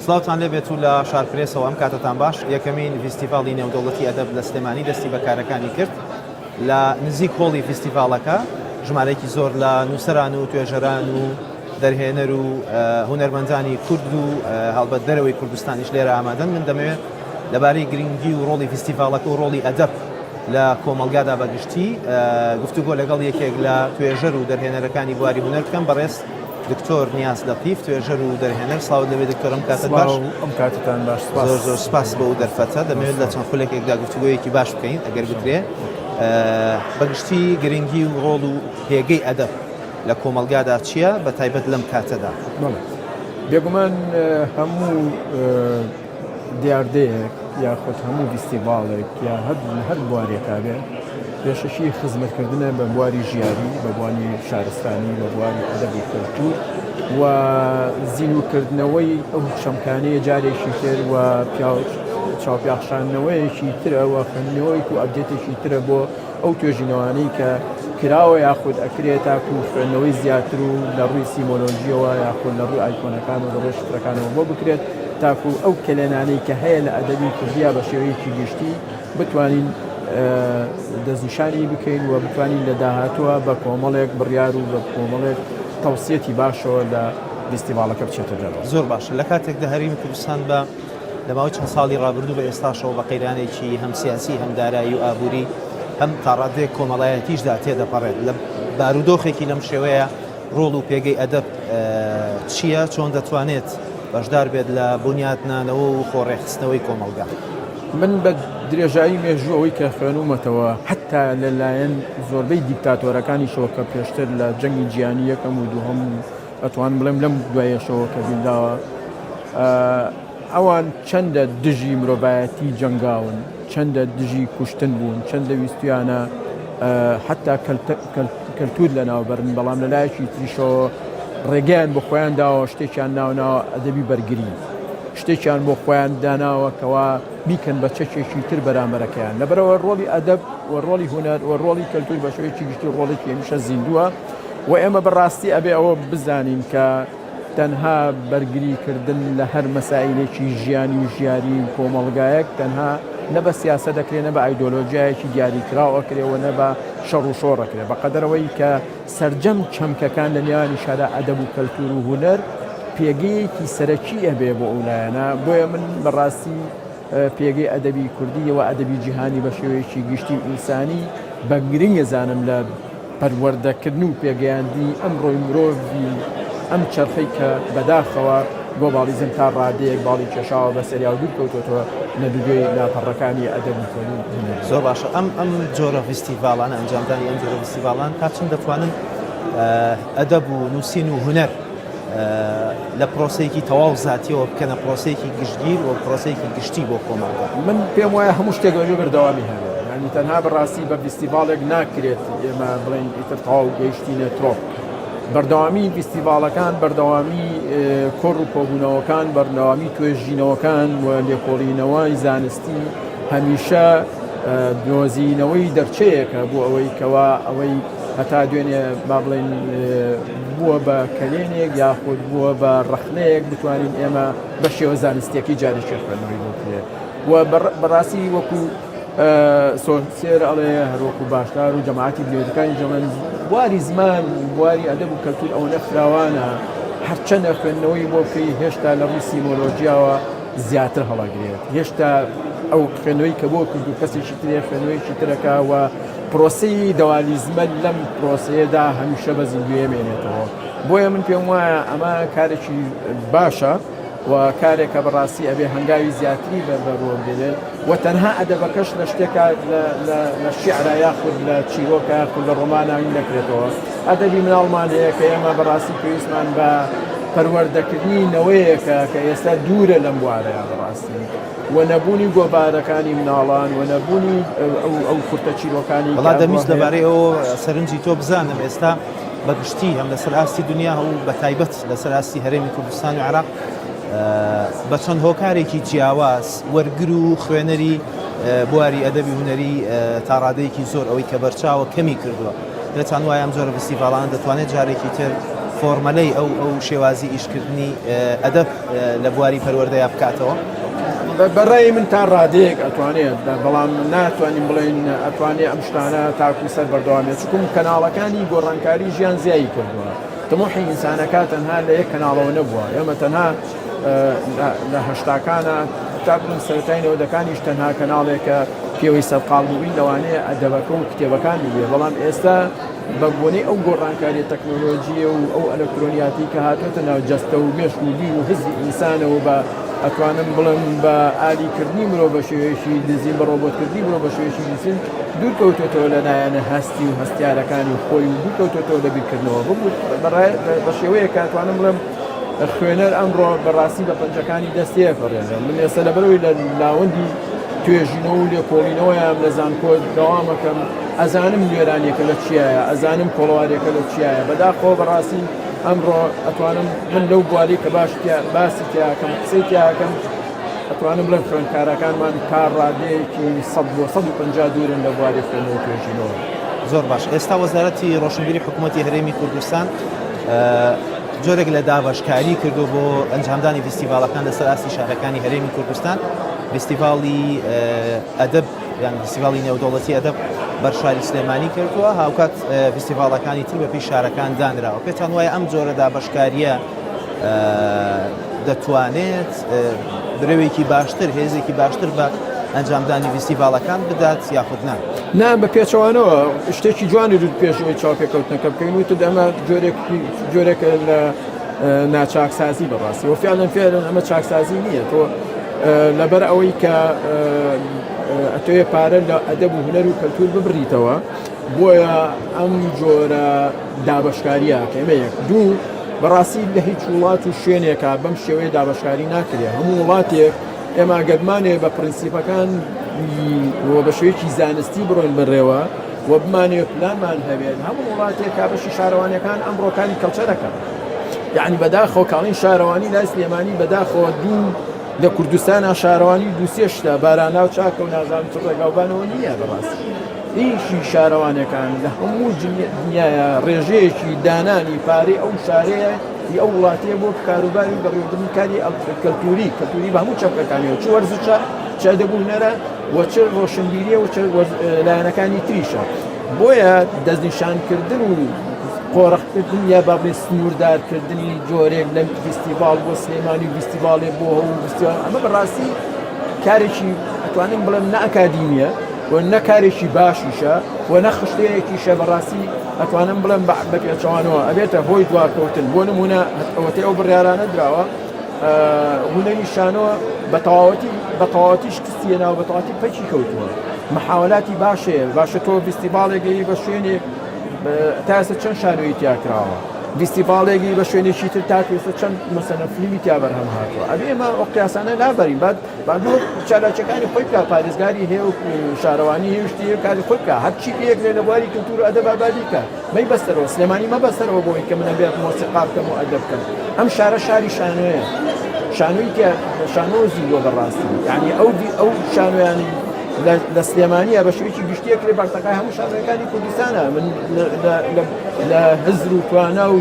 سڵاوتان لێبێت و لە شارپرێسەوە ئەم کاتەتان باش. یەکەمین ڤیستیڤاڵی نێودەوڵەتی ئەدەب لە سلێمانی دەستی بە کارەکانی کرد. لە نزیک هۆڵی ڤیستیڤاڵەکە ژمارەیەکی زۆر لە نووسەران و توێژەران و دەرهێنەر و هونەرمەندانی کورد و هەڵبەت دەرەوەی کوردستانیش لێرە ئامادەن. من دەمەوێت لەبارەی گرنگی و ڕۆڵی ڤیستیڤاڵەکە و ڕۆڵی ئەدەب لە کۆمەڵگادا بە گشتی گفتوگۆ لەگەڵ یەکێک لە توێژەر و دەرهێنەرەکانی بواری هونەر بکەم، بەڕێز دکتۆر نیاز لەتیف، توێژەر و دەرهێنەر. سڵاوت لەوێ دکتۆر، ئەم کاتت باش. ئەم کاتتان باش، سپاس. زۆر زۆر سپاس بۆ ئەو دەرفەتە. دەمەوێت لە چەند خولێکێکدا گفتوگۆیەکی باش بکەین ئەگەر بکرێ. بەگشتی گرنگی و ڕۆڵ و پێگەی ئەدەب لە کۆمەڵگادا چییە بە تایبەت لەم کاتەدا؟ بەڵێ بێگومان هەموو دیاردەیەک یاخود هەموو ڤیستیڤاڵێک یا هەر بوارێکا بێ پێشەکی خزمەتکردنە بە بواری ژیاری بە بواری شارستانی بە بواری ئەدەب و کەلتور و زیندووکردنەوەی ئەو چەمکانەیە جارێکی تر و چاوپیاخشاندنەوەیەکی ترە و خوێندنەوەیەک و update ێکی ترە بۆ ئەو توێژینەوانەی کە کراوە یاخود ئەکرێت تاکو خوێندنەوەی زیاتر و لە ڕووی سیمۆلۆژیەوە یاخود لە ڕووی ئایکۆنەکان و لە ڕووی شفرەکانەوە بۆ بکرێت تاکو ئەو کەلێنانەی کە هەیە لە ئەدەبی کوردیا بە شێوەیەکی گشتی بتوانین دەستنیشانی بکەین و بتوانین لە داهاتووە بە کۆمەڵێک بڕیار و بە کۆمەڵێک تەوسیەتی باشەوە لە ڤیستیڤاڵەکە بچێتە دەرەوە. زۆر باشە لە کاتێکدا هەرێمی کوردستان بە لە ماوەی چەند ساڵی ڕابردوو بە ئێستاشەوە بە قەیرانێکی هەم سیاسی هەم دارایی و ئابووری هەم تاڕادەیەک کۆمەڵایەتیشدا تێدەپەڕێت لە بارودۆخێکی لەم شێوەیە ڕۆڵ و پێگەی ئەدەب چییە چۆن دەتوانێت بەشدار بێت لە بنیاتنانەوە و خۆڕێکخستنەوەی کۆمەڵگا؟ من بە درێژایی مێژوو ئەوەی کە خوێنومەتەوە حتا لەلایەن زۆربەی دیکتاتۆرەکانیشەوە کە پێشتر لە جەنگی جیهانی یەکەم و دووهەم و ئەتوانم بڵێم لەم دوایەشەوە کە بینراوە ئەوان چەندە دژی مرۆڤایەتی جەنگاون چەندە دژی کوشتن بوون چەندە ویستویانە حتا کەلتور لەناوبەرن بەڵام لەلایەکی تریشەوە ڕێگەیان بۆ خۆیان داوە شتێکیان ناوناوە ئەدەبی بەرگری شتێکیان بۆ خۆیان داناوە کەوا بیکەن بە چەکێکی تر بەرامبەرەکەیان لەبەرەوە ڕۆڵی ئەدەب و ڕۆڵی هونەر و ڕۆڵی کەلتور بە شێوەیەکی گشتی ڕۆڵێکی هەمیشە زیندووە و ئێمە بەڕاستی ئەبێ ئەوە بزانین کە تەنها بەرگری کردن لە هەر مەسائیلێکی ژیانی و ژیاری و کۆمەڵگایەک تەنها نە بە سیاسە دەکرێ نە بە ئایدۆلۆژیایەکی دیاریکراو ئەکرێ و نە بە شەڕ و شۆڕ ئەکرێ بە قەدەرەوەی کە سەرجەم چەمکەکان لە نێوانیشادا ئەدەب و کەلتور و هونەر پێگەیەکی سەرەکی ئەبێ بۆ ئەو لایەنە بۆیە من بەڕاستی پێگەی ئەدەبی کوردی و ئەدەبی جیهانی بە شێوەیەکی گشتی و ئینسانی بە گرنگ ئەزانم لە پەروەردەکردن و پێگەیاندنی ئەمڕۆی مرۆڤی ئەم چەرخەی کە بەداخەوە گۆباڵیزم تا ڕادەیەک باڵی کێشاوە بەسەریا و دوور کەوتۆتەوە لە دوگەی لاپەڕەکانی ئەدەب و هونەر. زۆر باشە ئەم ئەم جۆرە ڤیستیڤاڵانە ئەنجامدانی ئەم جۆرە ڤیستیڤاڵان تا چەند دەتوانن ئەدەب و نووسین و هونەر لە پرۆسەیەکی تەواو زاتیەوە بکەنە پرۆسەیەکی گشتگیر و پرۆسەیەکی گشتی بۆ کۆمەڵگا؟ من پێم وایە هەموو شتێک ئەبێ بەردەوامی هەبێ یانی تەنها بەڕاستی بە ڤیستیڤاڵێک ناکرێت ئێمە بڵێین ئیتر تەواو گەیشتینە ترۆپ بەردەوامی ڤیستیڤاڵەکان بەردەوامی کۆڕ و کۆبوونەوەکان بەردەوامی توێژینەوەکان و لێکۆڵینەوەی زانستی هەمیشە دۆزینەوەی دەرچەیەکە بۆ ئەوەی کەوا ئەوەی هەتا دوێنێ با بڵێین بووە بە کەلێنێک یاخود بووە بە ڕەخنەیەک بتوانین ئێمە بە شێوە زانستیەکەی جارێکی خوێندنەوەی بۆ بکرێت و بەڕاستی وەکو سۆسێر ئەڵێ هەروەکو باشدار و جەماعەتی بنێتەکانی جەمەن بواری زمان و بواری ئەدەب و کەلتور ئەوەنە فراوانە هەرچەندە خوێندنەوەی بۆ بکەی هێشتا لە ڕووی سیمۆلۆژیاوە زیاتر هەڵەگرێت هێشتا ئەو خوێندنەوەی کە بۆ کرد و کەسێکی ترێ خوێندنەوەیەکی ترەکە و پرۆسەی دەوالیزمە لەم پرۆسەیەدا هەمیشە بە زیندوویە مێنێتەوە بۆیە من پێم وایە ئەمە کارێکی باشە و کارێکە بەڕاستی ئەبێ هەنگاوی زیاتری بەربەروە بدرێت و تەنها ئەدەبەکەش لە شتێکا لە شیعرا یاخود لە چیرۆکە یاخود لە ڕۆماناوی نەکرێتەوە ئەدەبی مناڵمان هەیە کە ئێمە بەڕاستی پێویستمان بە پەروەردەکردنی نەوەیەکە کە ئێستا دوورە لەم بوارەیە بەڕاستی و نەبوونی گۆڤارەکانی مناڵان و نەبوونی ئەو کورتە چیرۆکانی وەڵا دەمویست لەبارەی ئەوە سەرنجی تۆ بزانم ئێستا بە گشتی هەم لەسەر ئاستی دنیا و بە تایبەت لەسەر ئاستی هەرێمی کوردستان و عێراق بە چەند هۆکارێکی جیاواز وەرگر و خوێنەری بواری ئەدەبی هونەری تا ڕادەیەکی زۆر ئەوەی کە بەرچاوە کەمی کردووە پێتان وایە ئەم جۆرە فستیڤاڵانە دەتوانێت جارێکی تر. فۆرمەلەی ئەو ئەو شێوازی ئیشکردنی ئەدەب لە بواری پەروەردەیا بکاتەوە؟ بەڕای من تا ڕادەیەک ئەتوانێت بەڵام ناتوانین بڵێن ئەتوانێ ئەم شتانە تاکو سەر بەردەوامێت چکم کەناڵەکانی گۆڕانکاری ژیان زیایی کردووە تموحی ئینسانەکە تەنها لە یەک کەناڵەوە نەبووە ئێمە تەنها لە هەشتاکانە تا بڵێم سەرەتای نەوەدەکانیش تەنها کەناڵێکە پێوەی سەرقاڵ بووین لەوانەیە ئەدەبەکە و کتێبەکان بووێ بەڵام ئێستا بە بۆنەی ئەو گۆڕانکاریە تەکنۆلۆژیە و ئەو ئەلکترۆنیاتی کە هاتۆتە ناو جەستە و مێشک و بیر و هزری ئینسانەوە بە ئەتوانم بڵێم بە ئالیکردنی مرۆ بە شێوەیەکی دزین بە ڕۆبۆتکردنی مرۆ بە شێوەیەکی دزین دوور کەوتۆتەوە لە لایەنە هەستی و هەستیارەکانی خۆی و دوور کەوتۆتەوە لە بیرکردنەوە بە شێوەیەک کە ئەتوانم بڵێم خوێنەر ئەمڕۆ بەڕاستی بە پەنجەکانی دەست تێپەڕێنێ من ئێستا لەبەرەوەی لە ناوەندی توێژینەوە و لێکۆڵینەوەیان لە زانکۆ دەوامەکەم ئەزانم نوێرانیەکە لە چیایە ئەزانم کۆڵوارێکە لە چیایە بەداخەوە بەڕاستی ئەمڕۆ ئەتوانم من لەو بواری کە باش باسی تیاکەم قسەی تیاکەم ئەتوانم بڵێم خوێندکارەکانمان تا ڕادەیەکی 100 بۆ 150 دوورن لە بواری خوێندنەوە توێژینەوە. زۆر باش ئێستا وەزارەتی ڕۆشنبیری حکوومەتی هەرێمی کوردستان جۆرێک لە دابەشکاری کردو بۆ ئەنجامدانی فیستیڤاڵەکان لەسەر ئاستی شارەکانی هەرێمی کوردستان فیستیڤاڵی ئەدەب یان فیستیڤاڵی نێودەوڵەتی ئەدەب بەر شاری سلێمانی کردووە هاوکات فیستیڤاڵەکانی تر بەپێی شارەکان دانراوە پێتان وایە ئەم جۆرە دابەشکاریە دەتوانێت برەوێکی باشتر هێزێکی باشتر بە ئەنجامدانی فیستیڤاڵەکان بدات یاخود نا؟ نا بە پێچەوانەوە شتێکی جوانی دوت پێشەوەی چاوپێکەوتنەکە بکەین وتت ئەمە جۆرێک جۆرێکە لە ناچاکسازی بەڕاستی و فعلا فعلا ئەمە چاکسازی نییە تۆ لەبەر ئەوەی کە ئەتەوێ پارە لە ئەدەب و هونەر و کەلتور ببریتەوە بۆیە ئەم جۆرە دابەشکاریە کە ئێمە یەک دوو بەڕاستی لە هیچ وڵات و شوێنێکا بەم شێوەیە دابەشکاری ناکرێ هەموو وڵاتێک ئێمە گەرمانێ بە پرینسیپەکان و بە شێوەیەکی زانستی بڕۆین بەڕێوە و بمانێ پلانمان هەبێت هەموو وڵاتێک کا بەشی شارەوانیەکان ئەمڕۆکانی کەڵچەرەکە یعنی بەداخەوە کاڵین شارەوانی لای سلێمانی بەداخەوە دوو لە کوردستانە شارەوانی دووسێ شتە باراناو چاکە و نازانم چ ڕێگاوبانەوە نییە بەڕاستی ئیشی شارەوانەکان لە هەموو دنیاە ڕێژەیەکی دانانی پارەی ئەو شارەیە ی ئەو وڵاتەیە بۆ کاروباری بەڕێوەبردنی کاری کەلتوری کەلتوری بە هەموو چەمکەکانیەوە چ وەرزشە چ ئەدەب و هونەرە و چ ڕۆشنبیریە و چ لایەنەکانی تریشە بۆیە دەستنیشانکردن و قۆرخکردن یا با بڵێین سنووردارکردنی جۆرێک لە فیستیڤاڵ بۆ سلێمانی و فیستیڤاڵێ بۆ هەو فیستیڤاڵ ئەمە بەڕاستی کارێکی ئەتوانم بڵێم نە ئەکادیمیە و نە کارێکی باشیشە و نە خشتەیەکیشە بەڕاستی ئەتوانم بڵێم بە پێچەوانەوە ئەبێتە هۆی دواکەوتن بۆ نمونە ئەوەتەی ئەو بڕیارانە دراوە هونەری شانۆ بە تەواوەتی بە تەواوەتی شکستی هێناوە بە تەواوەتی پەکی کەوتووە محاولاتی باشەیە باشە تۆ فیستیڤاڵێک بە شوێنێک تا ئێستا چەند شانۆیی تیا کراوە فیستیڤاڵێکی بە شوێنێکی تر تا ئێستا چەند مەسەلەن فلیمی تیا بەرهەم هاتووە ئەبێ ئێمە ئەو قیاسانە لابەرین بعد با چالاکیەکانی خۆی بکا پارێزگاری هەیە و شارەوانی هەیە و شتی هەیە کاری خۆی بکا هەرچی پێکرێ لە بواری کلتور و ئەدەب با بیکا مەی بەستەرەوە سلێمانی مەبەستەرەوە بۆی کە من ئەبێت مۆسیقا بکەم و ئەدەب بکەم ئەم شارە شاری شانۆیە شانۆی کە شانۆ زیندووە بەڕاستی یعنی ئەو ئەو شانۆیانی لە سلێمانیە بە شێوەیەکی گشتیە کرێ بارتەقای هەموو شانۆیەکانی کوردستانە من لە هزر و توانا و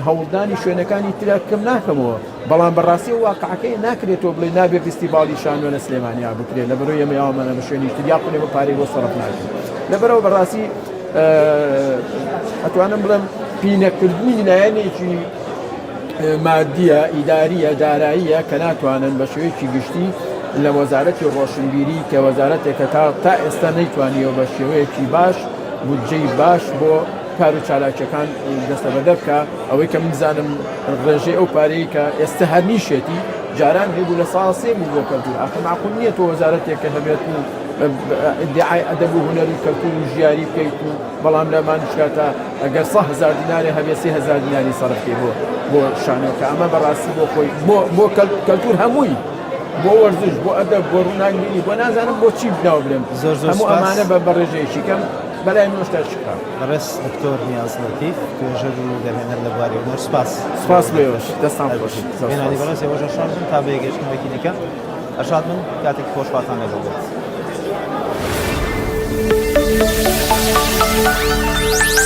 هەوڵدانی شوێنەکانی ترا کەم ناکەمەوە بەڵام بەڕاستی و واقعەکەی ناکرێت تۆ بڵێ نابێ فیستیڤاڵی شانۆ لە سلێمانیا بکرێت لە بەرەوەی ئێمە یاوەمانە بە شوێنی تر یاخود ئێمە پارەی بۆ سەرف ناکەین لەبەرەوە بەڕاستی ئەتوانم بڵێم پینەکردنی لایەنێکی مادیە ئیداریە داراییە کە ناتوانن بە شێوەیەکی گشتی لە وەزارەتی ڕۆشنبیری کە وەزارەتێکە تا تا ئێستا نەیتوانیەوە بە شێوەیەکی باش بودجەی باش بۆ کار و چالاکیەکان دەستەبەدە بکە ئەوەی کە من بزانم ڕێژەی ئەو پارەی کە ئێستا هەر نیشێتی جاران هەبوو لە ساڵ سێ بوو بۆ کەلتور ئاخر معقول نییە تۆ وەزارەتێک کە هەبێت و ئیدعای ئەدەب و هونەر و کەلتور و ژیاری بکەیت و بەڵام لە مانشکاتە ئەگەر 100 هزار دینارێ هەبێ 3000 دیناری سەرف بکەی بۆ بۆ شانۆکە ئەمە بەڕاستی بۆ خۆی بۆ بۆ کەلتور هەمووی بۆ وەرزش بۆ ئەدەب بۆ ڕووناکبیری بۆ نازانم بۆ چی ناو برێم زۆر زۆر هەموو سپاس. ئەمانە بە بەڕێژەیەکی کەم بەلای منەوە شتێکی خراپە. بەڕێز دکتۆر نیاز لەتیف توێژەر و دەرهێنەر لە بواری هونەر سپاس. سپاس بۆ ئێوەش دەستان هەر خۆش بژیت. زۆر بینەرانی سپاس. بەڕێز ئێوەش ئەرشاد بن تا بەیەکگەیشتنەوەیەکی دیکە ئەرشاد بن کاتێکی خۆش خواتان لەگەڵ بێت.